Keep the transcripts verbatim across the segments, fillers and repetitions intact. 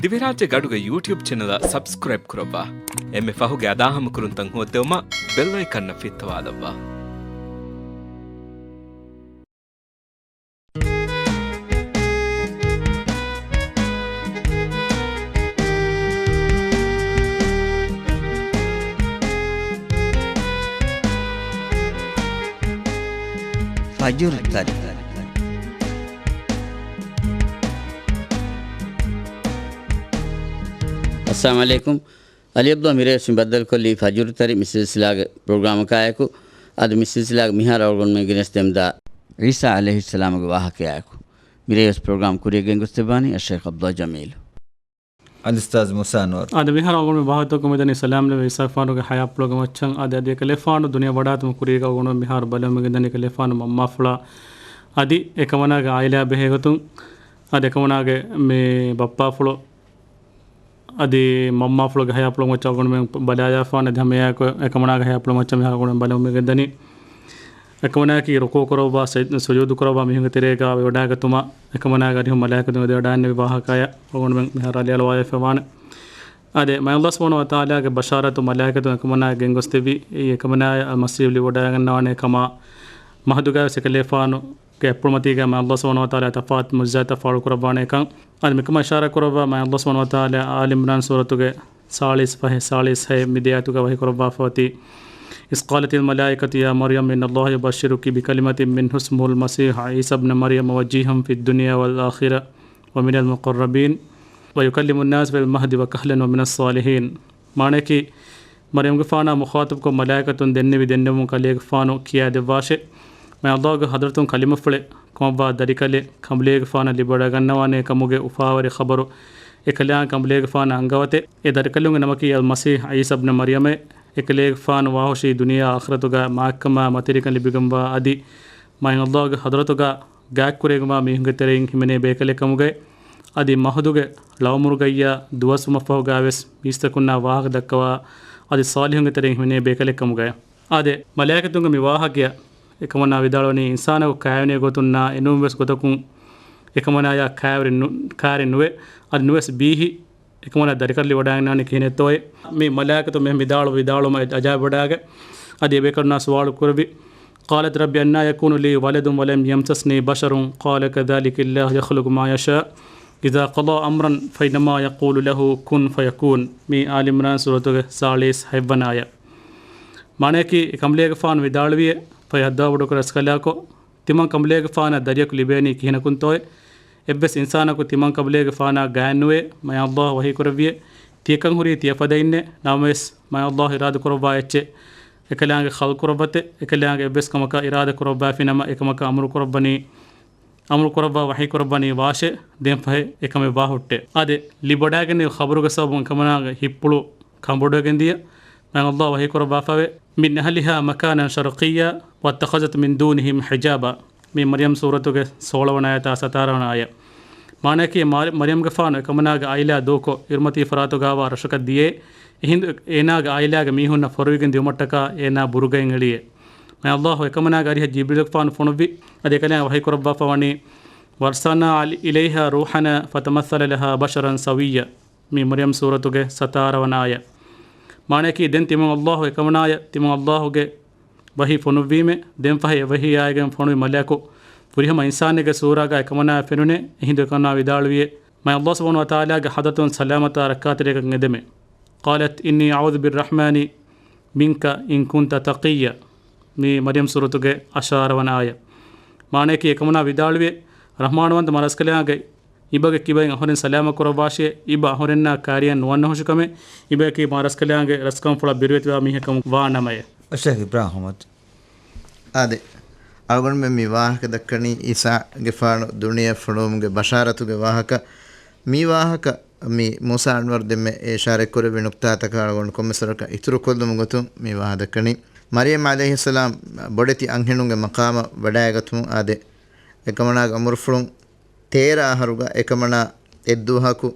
ދިވެހިރާއްޖޭގެ އަޑުގެ ޔޫޓިއުބް ޗެނަލަށް ސަބްސްކްރައިބް ކުރައްވާ. އެންމެ ފަހުގެ އަދާހަމަކުރުންތައް ހޯއްދެވުމަށް ބެލް އައިކަންއަށް ފިއްތަވާލައްވާ. ފަޖުރު ތަރި. އައްސަލާމު ޢަލައިކުމް. އަލީ ޢަބްދުﷲ މިރޭ ވެސް ބައްދަލުކޮށްލީ ފަޖުރު ތަރި މި ސިލްސިލާގެ ޕްރޮގްރާމަކާއެކު. އަދި މި ސިލްސިލާގެ މިހާރު އަޅުގަނޑުމެން ގެނެސްދެމުންދާ ޢީސާ ޢަލައިހިއްސަލާމުގެ ވާހަކަޔާއެކު. މިރޭ ވެސް ޕްރޮގްރާމް ކުރިޔަށް ގެންގޮސްދެއްވާނީ އައްޝައިޚް ޢަބްދުﷲ ޖަމީލު. އަލްއުސްތާޛު މޫސާ އަންވަރު. އާދެ، މިހާރު އަޅުގަނޑުމެން ވާހަކަދައްކަމުން މިދަނީ ސަލާމް ލެއްވި އީސާގެފާނުގެ ޙަޔާތްޕުޅުގެ މައްޗަށް. އާދެ، އަދި އެކަލޭގެފާނު ދުނިޔެ ވަޑާއިގަތުމުގެ ކުރީގަ އަޅުގަނޑުމެން މިހާރު ބަލަމުން މިގެންދަނީ އެކަލޭގެފާނު މަންމާފުޅާ އަދި އެކަމަނާގެ ޢާއިލާ ބެހޭގޮތުން. އާދެ، އެކަމަނާގެ މި ބައްޕާފުޅު އަދި މަންމާފުޅުގެ ޙަޔާތްޕުޅުގެ މައްޗަށް އަޅުގަނޑުމެން ބަލާލާފާނެ. އަދި ހަމައެއާއެކު އެކަމަނާގެ ޙަޔާތްޕުޅުގެ މައްޗަށް މިހާރު އަޅުގަނޑުމެން ބަލަމުން މިގެންދަނީ. އެކަމަނާއަކީ ރުކޫޢު ކުރައްވާ، ސަޖް-، ސުޖޫދު ކުރައްވާ މީހުންގެ ތެރޭގަ ވަޑާގަތުމަށް އެކަމަނާގެ އަރިހުން މަލާއިކަތުން އެދިވަޑާންނެވި ވާހަކަޔަށް އަޅުގަނޑުމެން މިހާރު ރަނގަޅަށް އަޅުވާލައިފައިވާނެ. އާދެ، މާތް ﷲ ސުބްޙާނަހޫ ވަތަޢާލާގެ ބަޝާރަތު މަލާއިކަތުން އެކަމަނާއަށް ގެންގޮސްދެއްވީ، އެއީ އެކަމަނާއަށް އަލްމަސީޙު ލިބިވަޑައިގަންނަވާނެ ކަމަށް. މަހްދުގައި ވެސް އެކަލޭގެފާނުގެ އަތްޕުޅުމަތީގައި މާތް ﷲ ސުބްޙާނަހޫ ވަތަޢާލާ ތަފާތު މުޢުޖިޒާތްތައް ފާޅުކުރައްވާނެ ކަން. އަދި މިކަމަށް އިޝާރާތް ކުރައްވާ މާތް ﷲ ސުބްޙާނަހޫ ވަތަޢާލާ އާލި ޢިމްރާން ސޫރަތުގެ ސާޅީސް ފަހެއް، ސާޅީސް ހައެއް މި ދެ އާޔަތުގައި ވަޙީ ކުރައްވާފަ އޮތީ، إذ قالت الملائكة يا مريم إن الله يبشرك بكلمة منه اسمه المسيح عيسى ابن مريم وجيها في الدنيا والآخرة ومن المقربين ويكلم الناس في المهد وكهلا ومن الصالحين. މާނައަކީ، މަރްޔަމްގެފާނާ މުޚާޠަބުކޮށް މަލާއިކަތުން ދެންނެވި ދެންނެވުމުން ކަލޭގެފާނު ކިޔާދެއްވާށޭ، މާތް ﷲގެ ޙަޟްރަތުން ކަލިމަފުޅެއް ކަމަށްވާ ދަރިކަލެއް ކަނބުލޭގެފާނަށް ލިބިވަޑައިގަންނަވާނޭ ކަމުގެ އުފާވެރި ޚަބަރު އެކަލާނގެ ކަނބުލޭގެފާނަށް އަންގަވަތެ. އެ ދަރިކަލުންގެ ނަމަކީ އަލްމަސީޙް ޢީސާ އިބްނު މަރްޔަމޭ. އެކަލޭގެފާނު ވާހުށީ ދުނިޔެއާ އާޚިރަތުގަ މާތްކަމާ މަތިވެރިކަން ލިބިގެންވާ އަދި މާތް ﷲގެ ޙަޟްރަތުގަ ގާތްކުރެވިގެންވާ މީހުންގެ ތެރެއިން ހިމެނޭ ބޭކަލެއް ކަމުގައި، އަދި މަހުދުގެ ޅަވަމުރުގައްޔާ ދުވަސްވުމަށްފަހުގައިވެސް މީސްތަކުންނާ ވާހަކަ ދައްކަވާ، އަދި ޞާލިޙުންގެ ތެރެއިން ހިމެނޭ ބޭކަލެއް ކަމުގައި. އާދެ، މަލާއިކަތުންގެ މި ވާހަކަޔަށް އެކަމަނާ ވިދާޅުވަނީ، އިންސާނަކު ކާވެނޭ ގޮތުންނާ އެނޫންވެސް ގޮތަކުން އެކަމަނާޔާ ކާވެރި ނު-، ކާވެރި ނުވެ، އަދި ނުވެސް ބީހި އެކަމަނާ ދަރިކަލެއް ވަޑައިގަންނަވާނީ ކިހިނެއްތޯއޭ؟ މި މަލާއިކަތުން މިހެން ވިދާޅު، ވިދާޅުވުމަށް އަޖައިބުވެވަޑައިގަތް. އަދި އެބޭކަލުންނާ ސުވާލު ކުރެއްވި، قالت رب أنى يكون لي ولد ولم يمسسني بشر قال كذلك الله يخلق ما يشاء إذا قضى أمرا فإنما يقول له كن فيكون. މީ އާލި ޢިމްރާން ސޫރަތުގެ ސާޅީސް ހަތްވަނަ އާޔަތް. މާނައަކީ، އެ ކަނބުލޭގެފާނު ވިދާޅުވިއޭ، ފަހެ ހައްދަވާ ބޮޑުކޮށް ރަސްކަލާކޮ، ތިމަން ކަނބުލޭގެފާނަށް ދަރިޔަކު ލިބޭނީ ކިހިނަކުންތޯއޭ؟ އެއްވެސް އިންސާނަކު ތިމަން ކަނބުލޭގެފާނާ ގާތްނުވޭ، މާތް ﷲ ވަޙީކުރެއްވިއޭ. ތިޔަކަން ހުރީ ތިޔަފަދައިންނޭ، ނަމަވެސް މާތް ﷲ އިރާދަ ކުރައްވާ އެއްޗެއް އެކަލާނގެ ޚަލްޤު ކުރައްވަތެ، އެކަލާނގެ އެއްވެސް ކަމަކަށް އިރާދަ ކުރައްވާފިނަމަ، އެކަމަކަށް އަމުރު ކުރައްވަނީ، އަމުރު ކުރައްވާ ވަޙީ ކުރައްވަނީ ވާށޭ، ދެން ފަހެ އެކަމެއް ވާ ހުއްޓޭ. އާދެ، ލިބިވަޑައިގެންނެވި ޚަބަރުގެ ސަބަބުން އެކަމަނާގެ ހިތްޕުޅު ކަނބޮޑުވެގެން ދިޔަ. މާތް ﷲ ވަޙީ ކުރައްވާފަވޭ، من أهلها مكانا شرقيا واتخذت من دونهم حجابا. މީ މަރްޔަމް ސޫރަތުގެ ސޯޅަވަނަ އާޔަތާ ސަތާރަވަނަ އާޔަތް. މާނައަކީ، މާ-، މަރްޔަމްގެފާނު އެކަމަނާގެ އާއިލާ ދޫކޮށް، އިރުމަތީ ފަރާތުގައިވާ ރަށަކަށް ދިޔައޭ. އެހިނދު އޭނާގެ އާއިލާގެ މީހުންނަށް ފޮރުވިގެން ދިއުމަށްޓަކާ އޭނާ ބުރުގައިން އެޅިއޭ. މާތް ﷲ އެކަމަނާގެ އަރިހަށް ޖިބްރީލުގެފާނު ފޮނުއްވި. އަދި އެކަލާނގެ ވަޙީ ކުރައްވާފަ ވަނީ، وأرسلنا إليها روحنا فتمثل لها بشرا سويا. މީ މަރްޔަމް ސޫރަތުގެ ސަތާރަވަނަ އާޔަތް. މާނައަކީ، ދެން ތިމަން ﷲ އެކަމަނާޔަށް ތިމަން ﷲގެ ވަޙީ ފޮނުއްވީމޭ، ދެން ފަހެ އެ ވަޙީ އާއިގެން ފޮނުވި މަލަކު ފުރިހަމަ އިންސާނެއްގެ ސޫރާގައި އެކަމަނާޔަށް ފެނުނޭ. އެހިނދު އެކަމަނާ ވިދާޅުވިއޭ، މާތް ﷲ ސުބްޙާނަހޫ ވަތަޢާލާގެ ޙަޟްރަތުން ސަލާމަތާ ރައްކާތެރިކަން އެދެމޭ. قالت إني أعوذ بالرحمن منك إن كنت تقيا. މީ މަރްޔަމް ސޫރަތުގެ އަށާރަ ވަނަ އާޔަތް. މާނައަކީ، އެކަމަނާ ވިދާޅުވިއޭ، ރަޙްމާންވަންތަ މާ ރަސްކަލާނގެ އިބަގެ ކިބައިން އަހުރެން ސަލާމަތް ކުރައްވާށޭ، އިބަ އަހުރެންނާ ކާރިއަށް ނުވަންނަ ހުށިކަމެއް، އިބައަކީ މާ ރަސްކަލާނގެ ރަސްކަންފުޅަށް ބިރުވެތިވާ މީހެއް ކަމުގަ ވާ ނަމައޭ. އައްޝައިޚް އިބްރާހިމް އަޙްމަދު. އާދެ، އަޅުގަނޑުމެން މި ވާހަކަ ދައްކަނީ އީސާގެފާނު ދުނިޔެއަށް ފޮނުވުމުގެ ބަޝާރަތުގެ ވާހަކަ. މި ވާހަކަ މި މޫސާ އަންވަރު ދެންމެ އިޝާރަތްކުރެއްވި ނުކްތާތަކާ އަޅުގަނޑު ކޮންމެސްވަރަކަށް އިތުރުކޮށްލުމުގެ ގޮތުން މި ވާހަކަ ދައްކަނީ. މަރްޔަމް ޢަލައިހިއްސަލާމް ބޮޑެތި އަންހެނުންގެ މަޤާމަށް ވަޑައިގަތުމުން އާދެ، އެކަމަނާގެ އުމުރުފުޅުން ތޭރަ އަހަރުގަ އެކަމަނާ އެއްދުވަހަކު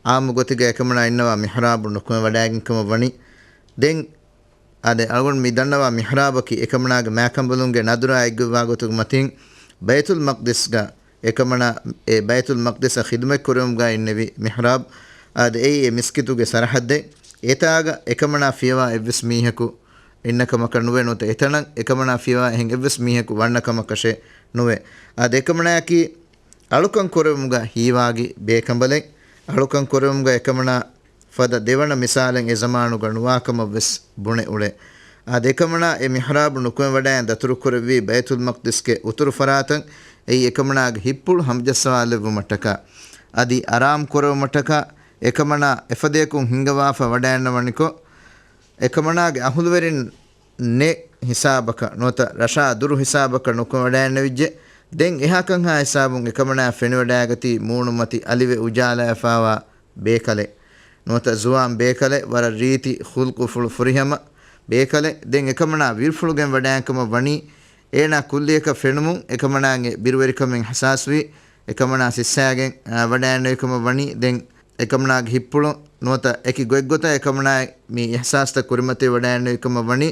ޢާއްމު ގޮތުގަ އެކަމަނާ އިންނަވާ މިޙްރާބު ނުކުމެ ވަޑައިގެން ކަމަށް ވަނީ. ދެން އާދެ، އަޅުގަނޑު މި ދަންނަވާ މިޙްރާބަކީ އެކަމަނާގެ މާކަނބަލުންގެ ނަދުރާ އެއްގޮތްވާ ގޮތުގެ މަތިން ބައިތުލް މަޤްދިސްގަ އެކަމަނާ އެ ބައިތުލް މަޤްދިސަށް ޚިދުމަތް ކުރެވުމުގަ އިންނެވި މިޙްރާބް. އާދެ، އެއީ އެ މިސްކިތުގެ ސަރަހައްދެއް. އެތާގަ އެކަމަނާ ފިޔަވާ އެއްވެސް މީހަކު އިންނަ ކަމަކަށް ނުވޭ، ނުވަތަ އެތަނަށް އެކަމަނާ ފިޔަވާ އެހެން އެއްވެސް މީހަކު ވަންނަ ކަމަކަށެއް ނުވޭ. އާދެ، އެކަމަނާއަކީ އަޅުކަން ކުރެވުމުގަ ހީވާގި ބޭކަނބަލެއް. އަޅުކަން ކުރެވުމުގަ އެކަމަނާ ފަދަ ދެވަނަ މިސާލެއް އެ ޒަމާނުގަ ނުވާކަމަށް ވެސް ބުނެ އުޅޭ. އާދެ، އެކަމަނާ އެ މިޙްރާބު ނުކުމެވަޑައި ދަތުރުކުރެއްވީ ބައިތުލް މަޤްދިސްގެ އުތުރު ފަރާތަށް، އެއީ އެކަމަނާގެ ހިތްޕުޅު ހަމަޖައްސަވާލެއްވުމަށްޓަކާ، އަދި އަރާމް ކުރެވުމަށްޓަކާ، އެކަމަނާ އެފަދަޔަކުން ހިންގަވާފަ ވަޑައިންނަވަނިކޮށް، އެކަމަނާގެ އަހުލުވެރިން ނެ ހިސާބަކަށް ނުވަތަ ރަށާ ދުރު ހިސާބަކަށް ނުކުމެވަޑައިންނެވިއްޖެ. ދެން އެހާކަންހާ ހިސާބުން އެކަމަނާ ފެނިވަޑައިގަތީ މޫނުމަތި އަލިވެ އުޖާލައިފާވާ ބޭކަލެއް. ނުވަތަ ޒުވާން ބޭކަލެއް، ވަރަށް ރީތި ޚުލްޤުފުޅު ފުރިހަމަ ބޭކަލެއް. ދެން އެކަމަނާ ވިރިފުޅުގެން ވަޑައިން ކަމަށް ވަނީ، އޭނާ ކުއްލިއަކަށް ފެނުމުން އެކަމަނާގެ ބިރުވެރިކަމެއް އިޙްސާސްވީ، އެކަމަނާ ސިއްސައިގެން، އާ، ވަޑައިންނެވި ކަމަށް ވަނީ. ދެން އެކަމަނާގެ ހިތްޕުޅު ނުވަތަ އެކި ގޮތްގޮތަށް އެކަމަނާ މި އިޙްސާސްތައް ކުރިމަތި ވަޑައިންނެވި ކަމަށް ވަނީ.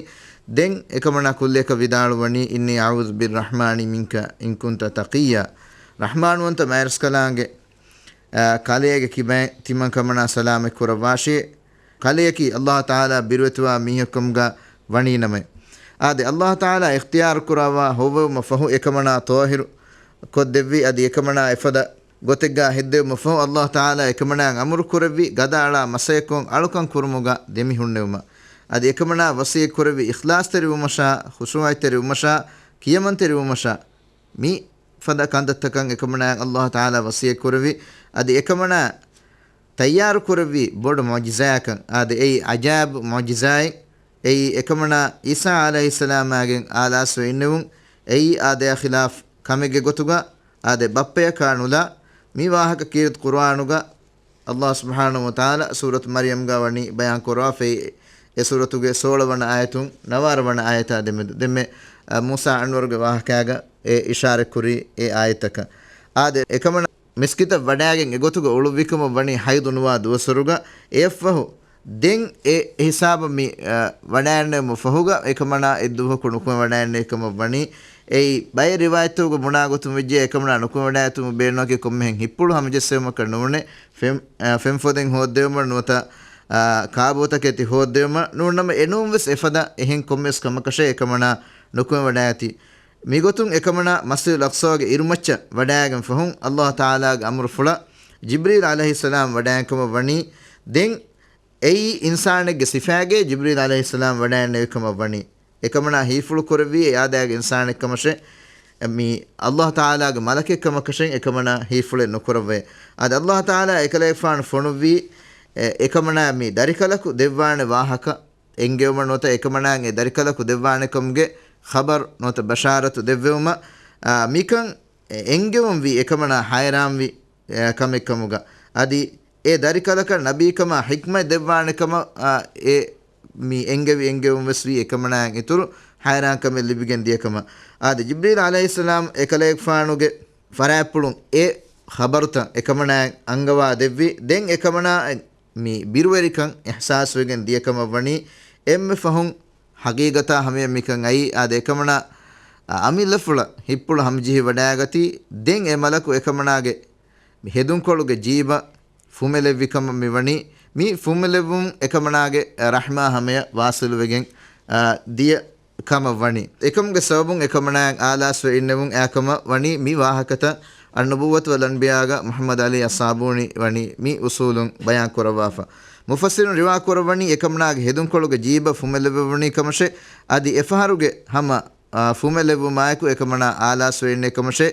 ދެން އެކަމަނާ ކުއްލިއަކަށް ވިދާޅުވަނީ، "إني أعوذ بالرحمن منك إن كنت تقيا." ރަޙްމާންވަންތަ މާތްރަސްކަލާނގެ، އާ، ކަލެއަގެ ކިބައިން ތިމަން ކަމަނާ ސަލާމަތް ކުރައްވާށި. ކަލެއަކީ ﷲ ތަޢާލާ ބިރުވެތިވާ މީހެއްކަމުގަ ވަނީ ނަމަ. އާދެ، ﷲ ތަޢާލާ އިޚްތިޔާރު ކުރައްވާ ހޮވެވުމަށް ފަހު އެކަމަނާ ޠާހިރު ކޮށްދެއްވި. އަދި އެކަމަނާ އެފަދަ ގޮތެއްގާ ހެއްދެވުމަށް ފަހު، ﷲ ތަޢާލާ އެކަމަނާއަށް އަމުރު ކުރެއްވި ގަދައަޅާ މަސައްކަތްކޮށް އަޅުކަން ކުރުމުގަ ދެމިހުންނެވުމަށް. އަދި އެކަމަނާ ވަޞިއްޔަތް ކުރެއްވި އިޚްލާޞްތެރިވުމަށާ، ޚުޝޫޢަތްތެރިވުމަށާ، ކިޔަމަންތެރިވުމަށާ، މި ފަދަ ކަންތައްތަކަށް އެކަމަނާއަށް ﷲ ތަޢާލާ ވަޞިއްޔަތް ކުރެއްވި. އަދި އެކަމަނާ ތައްޔާރު ކުރެއްވި ބޮޑު މުޢުޖިޒާއަކަށް. އާދެ، އެއީ ޢަޖާއިބު މުޢުޖިޒާއެއް. އެއީ އެކަމަނާ ޢީސާ ޢަލައިހިއްސަލާމާގެން އާލާސްވެ އިންނެވުން. އެއީ އާދަޔާ ޚިލާފް ކަމެއްގެ ގޮތުގަ، އާދެ، ބައްޕަޔަކާ ނުލާ، މި ވާހަކަ ކީރިތި ޤުރުއާނުގަ ﷲ ސުބްޙާނަހޫ ވަތަޢާލާ ސޫރަތު މަރްޔަމްގަ ވަނީ ބަޔާން ކުރައްވާފައި. އެ ސޫރަތުގެ ސޯޅަ ވަނަ އާޔަތުން ނަވާރަ ވަނަ އާޔަތާ ދެމެދު. ދެންމެ، އަ، މޫސާ އަންވަރުގެ ވާހަކާގަ އެ އިޝާރަތް ކުރީ އެ އާޔަތަކަށް. އާދެ، އެކަމަނާ މިސްކިތަށް ވަޑައިގެން އެގޮތުގަ އުޅުއްވިކަމަށް ވަނީ ޙައިޟު ނުވާ ދުވަސްވަރުގަ. އެއަށްފަހު ދެން އެ ހިސާބަށް މި، އަ، ވަޑައިގެންނެވުމަށް ފަހުގަ އެކަމަނާ އެއްދުވަހަކު ނުކުމެވަޑައިގެންނެވި ކަމަށް ވަނީ. އެއީ ބައެއް ރިވާޔަތްތަކުގަ ބުނާ ގޮތުން ވެއްޖެ، އެކަމަނާ ނުކުމެވަޑައިގަތުމުގެ ބޭނުމަކީ ކޮންމެހެން ހިތްޕުޅު ހަމަޖެއްސެވުމަކަށް ނޫނޭ. ފެން، އަ، ފެންފޮދެއް ހޯއްދެވުމަށް ނުވަތަ، އަ، ކާބޯތަކެތި ހޯއްދެވުމަށް ނޫން ނަމަ، އެނޫން ވެސް އެފަދަ އެހެން ކޮންމެވެސް ކަމަކަށޭ އެކަމަނާ ނުކުމެވަޑައިގަތީ. މިގޮތުން އެކަމަނާ މަސްޖިދުލް އަޤްޞާގެ އިރުމައްޗަށް ވަޑައިގެން ފަހުން، ﷲ ތަޢާލާގެ އަމުރުފުޅަށް ޖިބްރީލް ޢަލައިހިއްސަލާމް ވަޑައިގެން ކަމަށް ވަނީ. ދެން އެއީ އިންސާނެއްގެ ސިފައިގައި ޖިބްރީލް ޢަލައިހިއްސަލާމް ވަޑައިގެންނެވި ކަމަށް ވަނީ. އެކަމަނާ ހީފުޅު ކުރެއްވީ އެ އާދައިގެ އިންސާނެއް ކަމަށޭ، މި ﷲ ތަޢާލާގެ މަލަކެއް ކަމަކަށެއް އެކަމަނާ ހީފުޅެއް ނުކުރައްވައޭ. އަދި ﷲ ތަޢާލާ އެކަލޭގެފާނު ފޮނުއްވީ، އެ، އެކަމަނާ މި ދަރިކަލަކު ދެއްވާނެ ވާހަކަ އެންގެވުމަށް ނުވަތަ އެކަމަނާއަށް އެ ދަރިކަލަކު ދެއްވާނެ ކަމުގެ ޚަބަރު ނުވަތަ ބަޝާރަތު ދެއްވެވުމަށް، އާ، މިކަން އެ-، އެންގެވުން ވީ އެކަމަނާ ހައިރާންވި، އެ، ކަމެއް ކަމުގަ. އަދި އެ ދަރިކަލަކަށް ނަބީކަމާ ޙިކްމަތް ދެއްވާނެ ކަމަށް، އާ، އެ މި އެންގެވި އެންގެވުން ވެސް ވީ އެކަމަނާއަށް އިތުރު ހައިރާންކަމެއް ލިބިގެން ދިޔަ ކަމަށް. އާދެ، ޖިބްރީލް ޢަލައިހިއްސަލާމް އެކަލޭގެފާނުގެ ފަރާތްޕުޅުން އެ ޚަބަރުތައް އެކަމަނާއަށް އަންގަވާ ދެއްވި. ދެން އެކަމަނާއަށް މި ބިރުވެރިކަން އިޙްސާސްވެގެން ދިޔަކަމަށް ވަނީ، އެންމެ ފަހުން ހަގީގަތާ ހަމަޔަށް މިކަން އައީ. އާދެ، އެކަމަނާ އަމިއްލަފުޅަށް ހިތްޕުޅު ހަމަޖެހި ވަޑައިގަތީ. ދެން އެ މަލަކު އެކަމަނާގެ ހެދުންކޮޅުގެ ޖީބަށް ފުމެލެއްވި ކަމަށް މި ވަނީ. މި ފުމެލެއްވުން އެކަމަނާގެ ރަޙްމާ ހަމަޔަށް ވާސިލުވެގެން، އާ، ދިޔަ ކަމަށް ވަނީ. އެކަމުގެ ސަބަބުން އެކަމަނާއަށް އާލާސްވެ އިންނެވުން އާ ކަމަށް ވަނީ. މި ވާހަކަތައް އައްނުބުއްވަތު ވަލް އަންބިޔާގަ މުޙައްމަދު ޢަލީ އައްޞާބޫނީ ވަނީ މި އުޞޫލުން ބަޔާން ކުރައްވާފަ. މުފައްސިރުން ރިވާ ކުރައްވަނީ އެކަމަނާގެ ހެދުންކޮޅުގެ ޖީބަށް ފުމެލެއްވެވުނީ ކަމަށޭ. އަދި އެފަހަރުގެ ހަމަ، އާ، ފުމެލެއްވުމާއެކު އެކަމަނާ އާލާސްވެ އިންނެ ކަމަށޭ.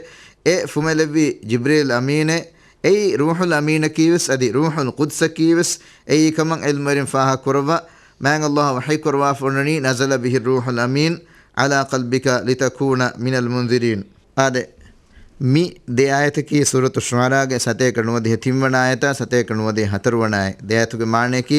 އެ ފުމެލެއްވީ ޖިބްރީލް އަމީނޭ. އެއީ ރޫޙުލް އަމީނަކީވެސް އަދި ރޫޙުލް ޤުދްސަކީވެސް އެއީ ކަމަށް ޢިލްމުވެރިން ފާހަގަ ކުރައްވާ. މާތް ﷲ ވަޙީ ކުރައްވާފަ އޮންނަނީ، نزل به الروح الأمين على قلبك لتكون من المنذرين. އާދެ، މި ދެ އާޔަތަކީ ސޫރަތު ޝުޢަރާގެ ސަތޭކަ ނުވަދިހަ ތިންވަނަ އާޔަތާ ސަތޭކަ ނުވަދިހަ ހަތަރުވަނަ އާޔަތް. ދެ އާޔަތުގެ މާނަޔަކީ،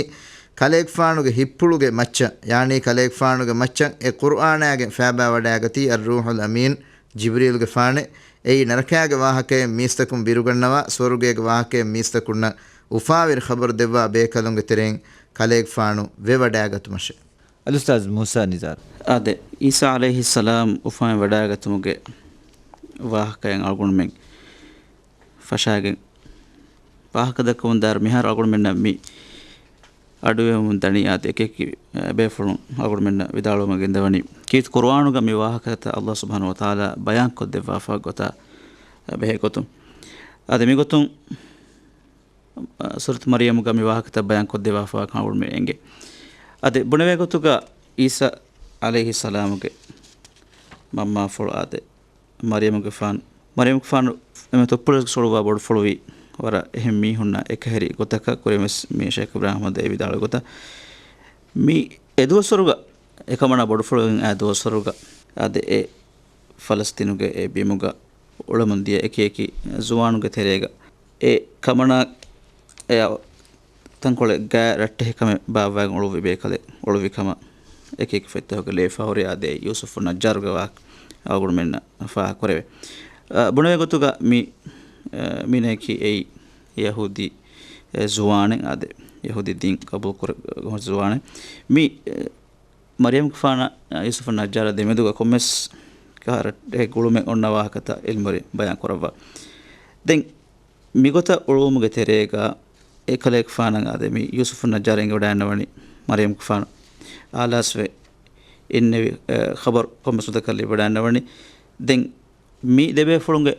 ކަލޭގެފާނުގެ ހިތްޕުޅުގެ މައްޗަށް، ޔާނީ ކަލޭގެފާނުގެ މައްޗަށް އެ ޤުރްއާނާގެން ފައިބާވަޑައިގަތީ އައްރޫޙުލް އަމީން، ޖިބްރީލްގެފާނެއް. އެއީ ނަރަކާގެ ވާހަކައެއް މީސްތަކުން ބިރުގަންނަވާ، ސުވަރުގޭގެ ވާހަކައެއް މީސްތަކުންނަށް އުފާވެރި ޚަބަރު ދެއްވާ ބޭކަލުންގެ ތެރެއިން ކަލޭގެފާނު ވެވަޑައިގަތުމަށެ. އަލްއުސްތާޛް މޫސާ ނިޒާރު. އާދެ، ޢީސާ ޢަލައިހިއްސަލާމް އުފާވެ ވަޑައިގަތުމުގެ ވާހަކައެއް އަޅުގަނޑުމެން ފަށާގެން ވާހަކަ ދައްކަމުން ދާއިރު މިހާރު އަޅުގަނޑުމެންނަށް މި އަޑުއެހުމުން ދަނީ އާދެ، އެކި އެކި ބޭފުޅުން އަޅުގަނޑުމެންނަށް ވިދާޅުވަމުން ގެންދަވަނީ. ކީރިތި ޤުރުއާނުގަ މި ވާހަކަތައް ﷲ ސުބްޙާނަހޫ ވަތަޢާލާ ބަޔާންކޮށްދެއްވާފަ ގޮތާ ބެހޭ ގޮތުން. އާދެ، މިގޮތުން ސޫރަތު މަރްޔަމުގަ މި ވާހަކަތައް ބަޔާންކޮށްދެއްވާފަ ކަމަށް އެނގޭ. އާދެ، ބުނެވޭ ގޮތުގަ ޢީސާ ޢަލައިހިއްސަލާމުގެ މަންމާފުޅު އާދެ، މަރްޔަމުގެފާނު، މަރްޔަމުގެފާނު އެންމެ ތުއްޕުޅު އުޅުއްވާ ބޮޑުފުޅުވީ ވަރަށް އެހެން މީހުންނާ އެކަހެރި ގޮތަކަށް. ކުރިންވެސް މި ޝޭޚް އިބްރާހިމް އަޙްމަދު އެ ވިދާޅުވި ގޮތަށް، މި އެދުވަސްވަރުގަ، އެކަމަނާ ބޮޑުފުޅުވިގެން އައި ދުވަސްވަރުގަ އާދެ، އެ ފަލަސްތީނުގެ އެ ބިމުގަ އުޅެމުން ދިޔަ އެކި އެކި ޒުވާނުންގެ ތެރޭގަ އެ ކަމަނާ އެ ތަންކޮޅެއް ގާތް ރައްޓެހި ކަމެއް ބާއްވާގެން އުޅުއްވި ބޭކަލެއް އުޅުއްވި ކަމަށް އެކި އެކި ފޮތްތަކުގަ ލިޔެފަ ހުރި. އާދެ، ޔޫސުފު ނައްޖާރުގެ ވާހަކަ އަޅުގަނޑުމެންނަށް ފާހަގަކުރެވޭ. އަ، ބުނެވޭ ގޮތުގަ މި، އަ، މީނައަކީ އެއީ ޔަހޫދީ، އެ، ޒުވާނެއް އާދެ، ޔަހޫދީ ދީން ޤަބޫލު ކުރެ ޒުވާނެއް. މި، އެ، މަރްޔަމްގެފާނާ ޔޫސުފު ނައްޖާރާ ދެމެދުގަ ކޮންމެސް ކަހަލަ ގުޅުމެއް އޮންނަ ވާހަކަތައް ޢިލްމުވެރިން ބަޔާން ކުރައްވާ. ދެން މިގޮތަށް އުޅުވުމުގެ ތެރޭގަ އެކަލޭގެފާނަށް އާދެ، މި ޔޫސުފު ނައްޖާރު އެނގިވަޑައިގަންނަވަނީ މަރްޔަމްގެފާނު އާލާސްވެ އިންނެވި، އެ، ޚަބަރު ކޮންމެސް ނުދައްކާ ލިބިވަޑައިގަންނަވަނީ. ދެން މި ދެބޭފުޅުންގެ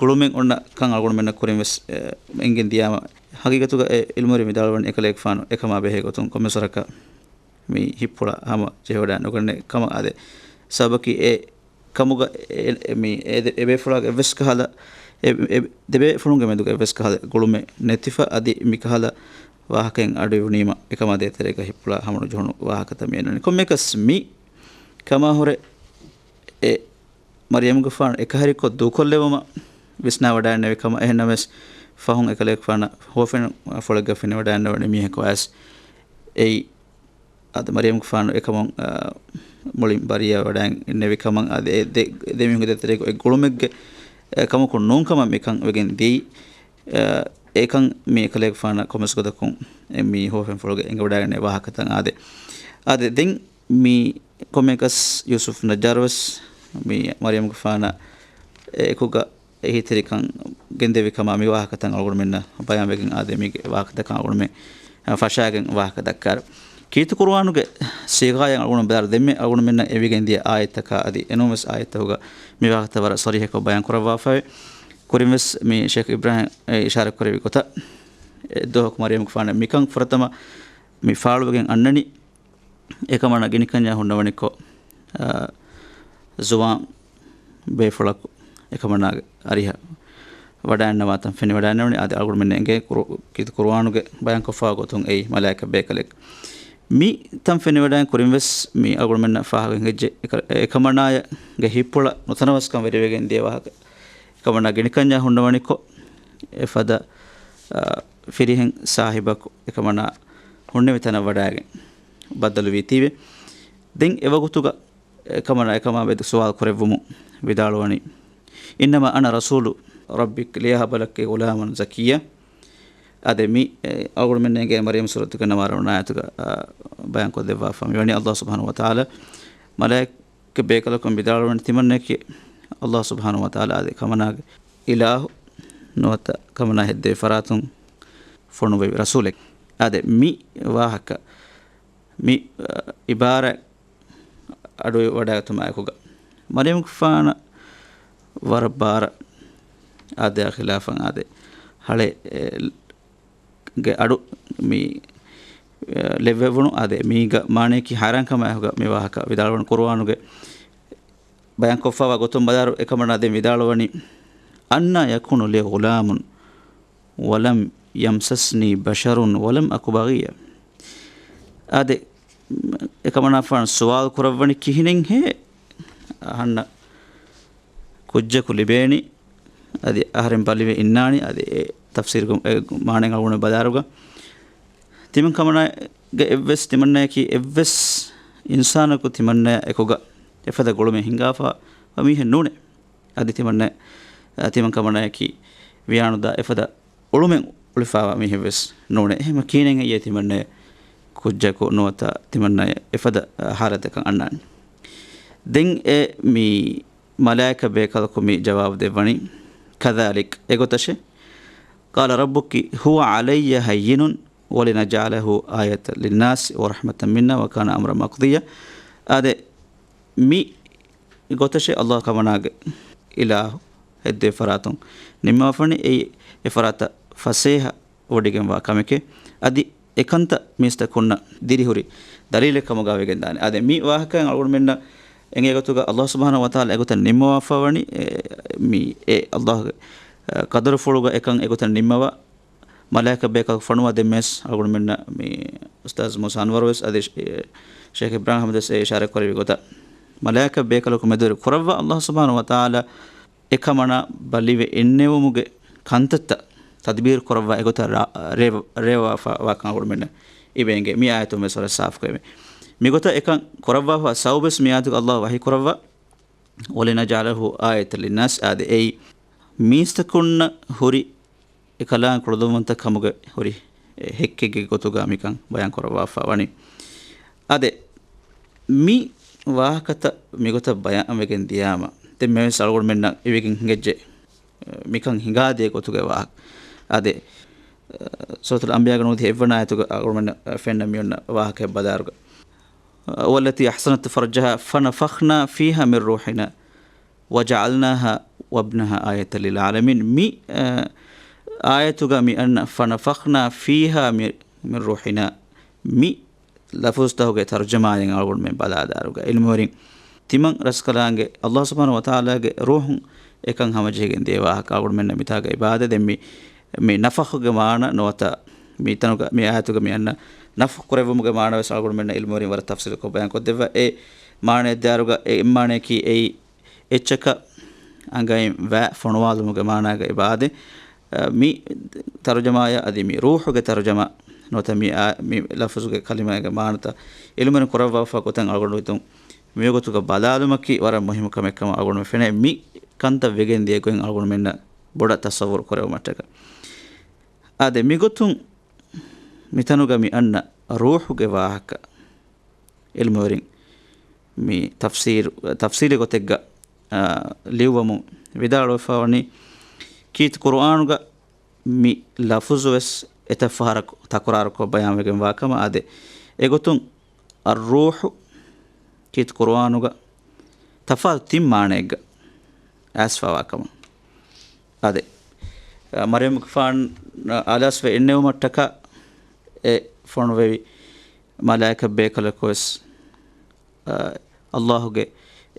ގުޅުމެއް އޮންނަ ކަން އަޅުގަނޑުމެންނަށް ކުރިން ވެސް، އެ، އެނގެން ދިޔާމަ، ހަގީގަތުގަ އެ ޢިލްމުވެރިން ވިދާޅުވަނީ އެކަލޭގެފާނު އެކަމާ ބެހޭ ގޮތުން ކޮންމެސް ވަރަކަށް މި ހިތްޕުޅަށް ހަމަ ޖެހިވަޑައި ނުގަންނަ ކަމަށް އާދެ. ސަބަބަކީ އެ ކަމުގަ އެ، އެ، މި އެ ދެ، އެ ބޭފުޅާގެ އެއްވެސް ކަހަލަ، އެ، އެ ދެބޭފުޅުންގެ މެދުގަ އެއްވެސް ކަހަލަ ގުޅުމެއް ނެތިފަ އަދި މި ކަހަލަ ވާހަކައިން އަޑުއިވުނީމަ އެކަމާ ދޭތެރޭގަ ހިތްޕުޅާ ހަމަނުޖެހުނު ވާހަކަތައް މި އެންނަނީ. ކޮންމެއަކަސް މި ކަމާހުރެ އެ މަރްޔަމްގެފާނު އެކަހެރިކޮށް ދޫކޮށްލެވުމަށް ވިސްނާވަޑައިގެންނެވި ކަމަށް. އެހެންނަމަވެސް، ފަހުން އެކަލޭގެފާނަށް ހުވަފެން ފުޅެއްގަ ފެނިވަޑައިގަންނަވަނީ މީހަކު އައިސް އެއީ، އަދި މަރްޔަމްގެފާނު އެކަމުން، އާ، މުޅިން ބަރީއާވެވަޑައިގެން އިންނެވި ކަމަށް، އަދި އެ ދެ، ދެ މީހުންގެ ދޭތެރޭގަ އެއް ގުޅުމެއްގެ، އެ، ކަމަކުން ނޫން ކަމަށް މިކަން ވެގެން ދިޔައީ. އެ، އެކަން މި އެކަލޭގެފާނަށް ކޮންމެސް ގޮތަކުން އެ މި ހުވަފެން ފުޅުގަ އެނގިވަޑައިގެންނެވި ވާހަކަތައް އާދެ. އާދެ، ދެން މި ކޮންމެއަކަސް ޔޫސުފް ނައްޖާރުވެސް މި މަރްޔަމްގެފާނާ އެކުގަ އެހީތެރިކަން ގެންދެވި ކަމާ މި ވާހަކަތައް އަޅުގަނޑުމެންނަށް ބަޔާންވެގެން އާދެ، މީގެ ވާހަކަތަކަށް އަޅުގަނޑުމެން ފަށާގެން ވާހަކަ ދައްކާރު. ކީރިތި ޤުރުއާނުގެ ސީޣާއަށް އަޅުގަނޑު ބަލާރު ދެންމެ އަޅުގަނޑުމެންނަށް އެވިގެން ދިޔަ އާޔަތްތަކާ އަދި އެނޫންވެސް އާޔަތްތަކުގަ މި ވާހަކަތައް ވަރަށް ޞަރީޙަކޮށް ބަޔާން ކުރައްވާފައިވޭ. ކުރިންވެސް މި ޝޭޚް އިބްރާހިމް އެ އިޝާރަތް ކުރެއްވި ގޮތަށް އެއްދުވަހަކު މަރްޔަމްގެފާނަށް މިކަން ފުރަތަމަ މި ފާޅުވެގެން އަންނަނީ. އެކަމަނާ ގިނިކަންޏާ ހުންނަވަނިކޮށް، އާ، ޒުވާން ބޭފުޅަކު އެކަމަނާގެ އަރިހަށް ވަޑައިންނަވާތަން ފެނިވަޑައިންނެވުނީ. އާދެ، އަޅުގަނޑުމެން އެނގޭ ކުރު، ކީރިތި ޤުރުއާނުގެ ބަޔާންކޮށްފަވާ ގޮތުން އެއީ މަލާއިކަ ބޭކަލެއް. މި ތަން ފެނިވަޑައިން ކުރިން ވެސް މި އަޅުގަނޑުމެންނަށް ފާހަގަ ހިނގައްޖެ، އެކަ، އެކަމަނާޔަގެ ހިތްޕުޅަށް ނުތަނަވަސްކަން ވެރިވެގެން ދިޔަ ވާހަކަ. އެކަމަނާ ގިނިކަންޏާ ހުންނަވަނިކޮށް، އެފަދަ، އާ، ފިރިހެން ސާހިބަކު އެކަމަނާ ހުންނެވި ތަނަށް ވަޑައިގެން ބައްދަލުވީތީވެ. ދެން އެވަގުތުގަ އެކަމަނާ އެކަމާ މެދު ސުވާލު ކުރެއްވުމުން ވިދާޅުވަނީ، إنما أنا رسول ربك لأهب لك غلاما زكيا. އާދެ، މި، އެ، އަޅުގަނޑުމެންނަށް އެނގޭ މަރްޔަމް ސޫރަތުގެ ނަވާރަ ވަނަ އާޔަތުގަ، އާ، ބަޔާންކޮށްދެއްވާފަ. މިވަނީ ﷲ ސުބްޙާނަހޫ ވަތަޢާލާ މަލާއިކަ ބޭކަލަކުން ވިދާޅުވަނީ ތިމަންނަޔަކީ ﷲ ސުބްޙާނަހޫ ވަތަޢާލާ އާދެ ކަމަނާގެ އިލާހު ނުވަތަ ކަމަނާ ހެއްދެވި ފަރާތުން ފޮނުއްވެވި ރަސޫލެއް. އާދެ، މި ވާހަކަ، މި، އަ، އިބާރާތް އަޑުއިވަޑައިގަތުމާއެކުގަ މަރްޔަމްގެފާނަށް ވަރަށް ބާރަށް އާދެއާ ޚިލާފަށް އާދެ، ހަޅޭ، އެ، ގެ އަޑު މި، އެ، ލެއްވެވުނު. އާދެ، މީގަ މާނަޔަކީ ހައިރާންކަމާއެކުގަ މި ވާހަކަ ވިދާޅުވަން ޤުރުއާނުގެ ބަޔާންކޮށްފަވާ ގޮތުން ބަލާރު އެކަމަނާ ދެން ވިދާޅުވަނީ، أنى يكون لي غلام ولم يمسسني بشر ولم أك بغيا. އާދެ، އެކަމަނާފާނު ސުވާލު ކުރައްވަނީ ކިހިނެއްހޭ އަހަންނަށް ކުއްޖަކު ލިބޭނީ؟ އަދި އަހަރެން ބަލިވެ އިންނާނީ. އަދި އެ ތަފްސީރުގެ އެ މާނައިން އަޅުގަނޑު ބަލާރުގަ ތިމަން ކަމަނާގެ އެއްވެސް ތިމަންނަޔަކީ އެއްވެސް އިންސާނަކު ތިމަންނަޔާ އެކުގަ އެފަދަ ގުޅުމެއް ހިނގާފަ މީހެއް ނޫނޭ. އަދި ތިމަންނަ، ތިމަން ކަމަނާޔަކީ ވިޔާނުދާ އެފަދަ އުޅުމެއް އުޅިފާވާ މީހެއްވެސް ނޫނޭ. އެހެމަ ކީނެން އެއްޔޭ ތިމަންނަޔަށް ކުއްޖަކު ނުވަތަ ތިމަންނަޔަށް އެފަދަ ހާލަތަކަށް އަންނާނީ. ދެން އެ މި މަލާއިކަ ބޭކަލަކު މި ޖަވާބު ދެއްވަނީ، كذلك، އެގޮތަށޭ. قال ربك هو علي هين ولنجعله آية للناس ورحمة منا وكان أمرا مقضيا. އާދެ، މި ގޮތަށޭ އަﷲ ކަމަނާގެ އިލާހު ހެއްދޭ ފަރާތުން ނިންމަވާފަނީ. އެއީ އެ ފަރާތަށް ފަސޭހަ ވޮޑިގެންވާ ކަމެކޭ. އަދި އެކަންތައް މީސްތަކުންނަށް ދިރިހުރި ދަލީލެއް ކަމުގަ ވެގެންދާނެ. އާދެ، މި ވާހަކައިން އަޅުގަނޑުމެންނަށް އެނގޭ ގޮތުގަ އަﷲ ސުބްޙާނަހޫ ވަތަޢާލާ އެގޮތަށް ނިންމަވާފަ ވަނީ، އެ، މި އެ އަﷲގެ، އަ، ޤަދަރުފުޅުގަ އެކަން އެގޮތަށް ނިންމަވާ، މަލާއިކަ ބޭކަލަކު ފޮނުވާ. ދެން މިވެސް އަޅުގަނޑުމެންނަށް މި އުސްތާޛު މޫސާ އަންވަރު ވެސް އަދި ޝޭ-، ޝޭޚް އިބްރާހިމް އަޙްމަދު ވެސް އެ އިޝާރާތް ކުރެއްވި ގޮތަށް، މަލާއިކަ ބޭކަލަކު މެދުވެރި ކުރައްވާ އަﷲ ސުބްޙާނަހޫ ވަތަޢާލާ އެކަމަނާ ބަލިވެ އިންނެވުމުގެ ކަންތައްތައް ތަދްބީރު ކުރައްވާ އެގޮތަށް ރާ-، ރޭ-، ރޭވާފަ ވާކަން އަޅުގަނޑުމެންނަށް އިބޭނގެ މި އާޔަތުން ވެސް ވަރަށް ސާފުކޮށް އެވެ. މިގޮތަށް އެކަން ކުރައްވާފަ ސަބަބުވެސް މި އާޔަތުގަ އަﷲ ވަޙީ ކުރައްވާ، وَلَنَجْعَلَهُ آيَةً لِلنَّاسِ. އާދެ، އެއީ މީސްތަކުންނަށް ހުރި އެކަލާނގެ ކުޅަދުންވަންތަ ކަމުގެ ހުރި ހެއްކެއްގެ ގޮތުގަ މިކަން ބަޔާން ކުރައްވާފަ ވަނީ. އާދެ، މި ވާހަކަތައް މިގޮތަށް ބަޔާން ވެގެން ދިޔާމަ، ދެން މިވެސް އަޅުގަނޑުމެންނަށް އިވިގެން ހިނގައްޖެ، މިކަން ހިނގާދޭ ގޮތުގެ ވާހަކަ. އާދެ، ސޫރަތުލް އަންބިޔާގެ ނުވަދިހަ އެއްވަނަ އާޔަތުގަ އަޅުގަނޑުމެންނަށް ފެންނަ މިއޮންނަ ވާހަކައެއް ބަލާއިރުގަ، وَالَّتِي أَحْصَنَتْ فَرْجَهَا فَنَفَخْنَا فِيهَا مِنْ رُوحِنَا وَجَعَلْنَاهَا وَابْنَهَا آيَةً لِلْعَالَمِينَ. މި، އަ، އާޔަތުގަ މި އަންނަ فَنَفَخْنَا فِيهَا مِنْ، مِنْ رُوحِنَا، މި ލަފުޒުތަކުގެ ތަރުޖަމާއިން އަޅުގަނޑުމެން ބަލާލާއިރުގަ، ޢިލްމުވެރިން ތިމަން ރަސްކަލާނގެ އަﷲ ސުބްޙާނަހޫ ވަތަޢާލާގެ ރޫޙުން އެކަން ހަމަޖެހިގެން ދިޔަ ވާހަކަ އަޅުގަނޑުމެންނަށް މިތާގައި އިބާދަ. ދެން މި، މި ނަފަޚުގެ މާނަ ނުވަތަ މިތަނުގަ މި އާޔަތުގަ މި އަންނަ ނަފްޚު ކުރެއްވުމުގެ މާނަ ވެސް އަޅުގަނޑުމެންނަށް ޢިލްމުވެރިން ވަރަށް ތަފްޞީލުކޮށް ބަޔާންކޮށްދެއްވާ. އެ މާނައަށް ދާއިރުގަ އެ އެއްމާނަޔަކީ އެއީ އެއްޗަކަށް އަނގައިން ވައި ފޮނުވާލުމުގެ މާނައިގަ އިބާދެ. އަ، މި ތަރުޖަމާޔަށް އަދި މި ރޫޙުގެ ތަރުޖަމާ ނުވަތަ މި އާ-، މި ލަފުޒުގެ ކަލިމާގެ މާނަތައް ޢިލްމުވެރިން ކުރައްވާފަ ގޮތަށް އަޅުގަނޑު ހިތުން މިވަގުތުގަ ބަލާލުމަކީ ވަރަށް މުހިއްމު ކަމެއް ކަމަށް އަޅުގަނޑު ފެނޭ. މި ކަންތައް ވެގެން ދިޔަ ގޮތް އަޅުގަނޑުމެންނަށް ބޮޑަށް ތަޞައްވުރު ކުރެވުމަށްޓަކަ. އާދެ، މިގޮތުން މިތަނުގަ މި އަންނަ ރޫޙުގެ ވާހަކަ ޢިލްމުވެރިން މި ތަފްސީރު، ތަފްސީލީ ގޮތެއްގަ، އާ، ލިޔުއްވަމުން ވިދާޅުވެފަ ވަނީ، ކީރިތި ޤުރުއާނުގަ މި ލަފުޒު ވެސް އެތައް ފަހަރަކު ތަކުރާރުކޮށް ބަޔާންވެގެން ވާކަމަށް. އާދެ، އެގޮތުން އައްރޫޙު ކީރިތި ޤުރުއާނުގަ ތަފާތު ތިން މާނައެއްގަ އައިސްފަވާ ކަމަށް. އާދެ، މަރްޔަމްގެފާން އަލަސްވެ އިންނެވުމަށްޓަކާ އެ ފޮނުވެވި މަލާއިކަ ބޭކަލަކު ވެސް، އަ، އައްލާހުގެ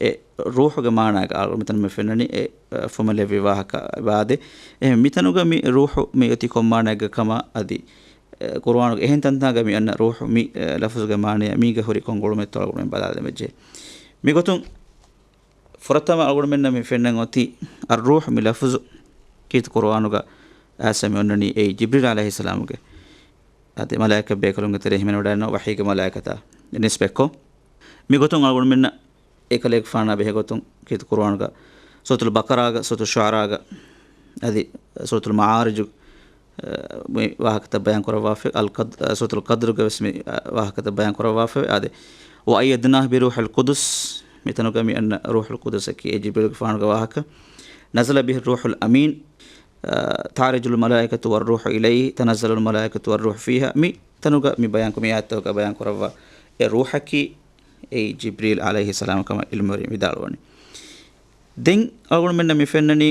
އެ ރޫޙުގެ މާނާގަ އަޅު މިތަނު މި ފެންނަނީ އެ، އަ، ފުމެލެއްވި ވާހަކަ އިބާދެ. އެހެން މިތަނުގަ މި ރޫޙު މި އޮތީ ކޮން މާނާއެއްގަ ކަމަށް އަދި، އަ، ޤުރުއާނުގެ އެހެން ތަންތާގަ މި އަންނަ ރޫޙު މި، އަ، ލަފުޒުގެ މާނަޔަށް މީގަ ހުރި ކޮން ގުޅުމެއްތޯ އަޅުގަނޑުމެން ބަލާލަމެއްޖެ. މިގޮތުން ފުރަތަމަ އަޅުގަނޑުމެންނަށް މި ފެންނަން އޮތީ އައްރޫޙު މި ލަފުޒު ކީރިތި ޤުރުއާނުގަ އައިސް މި އޮންނަނީ އެއީ ޖިބްރީލް ޢަލައިހިއްސަލާމުގެ އަދި މަލާއިކަ ބޭކަލުންގެ ތެރޭ ހިމެނިވަޑައިގަންނަ ވަޙީގެ މަލާއިކަތާ ނިސްބަތްކޮށް. މިގޮތުން އަޅުގަނޑުމެންނަށް އެކަލޭގެފާނާ ބެހޭގޮތުން ކީރިތި ޤުރުއާނުގަ ސޫރަތުލް ބަޤަރާގަ، ސޫރަތުއް ޝުޢަރާގަ، އަދި ސޫރަތުލް މަޢާރިޖު، އަ، މި ވާހަކަތައް ބަޔާން ކުރައްވާފަ، އަލް ޤަދް-، އަ، ސޫރަތުލް ޤަދްރުގަ ވެސް މި، އަ، ވާހަކަތައް ބަޔާން ކުރައްވާފަ. އާދެ، وَأَيَّدْنَاهُ بِرُوحِ الْقُدُسِ، މިތަނުގަ މި އަންނަ ރޫޙުލް ޤުދުސަކީ އެ ޖިބްރީލްގެފާނުގެ ވާހަކަ. نَزَلَ بِهِ الرُّوحُ الْأَمِينُ، އަ، تَعْرُجُ الْمَلَائِكَةُ وَالرُّوحُ إِلَيْهِ، تَنَزَّلُ الْمَلَائِكَةُ وَالرُّوحُ فِيهَا. މި ތަނުގަ މި ބަޔާން ކުރި މި އާޔަތްތަކުގަ ބަޔާން ކުރައްވާ އެ ރޫޙަކީ އެއީ ޖިބްރީލް ޢަލައިހިއްސަލާމް ކަމަށް ޢިލްމުވެރިން ވިދާޅުވަނީ. ދެން އަޅުގަނޑުމެންނަށް މި ފެންނަނީ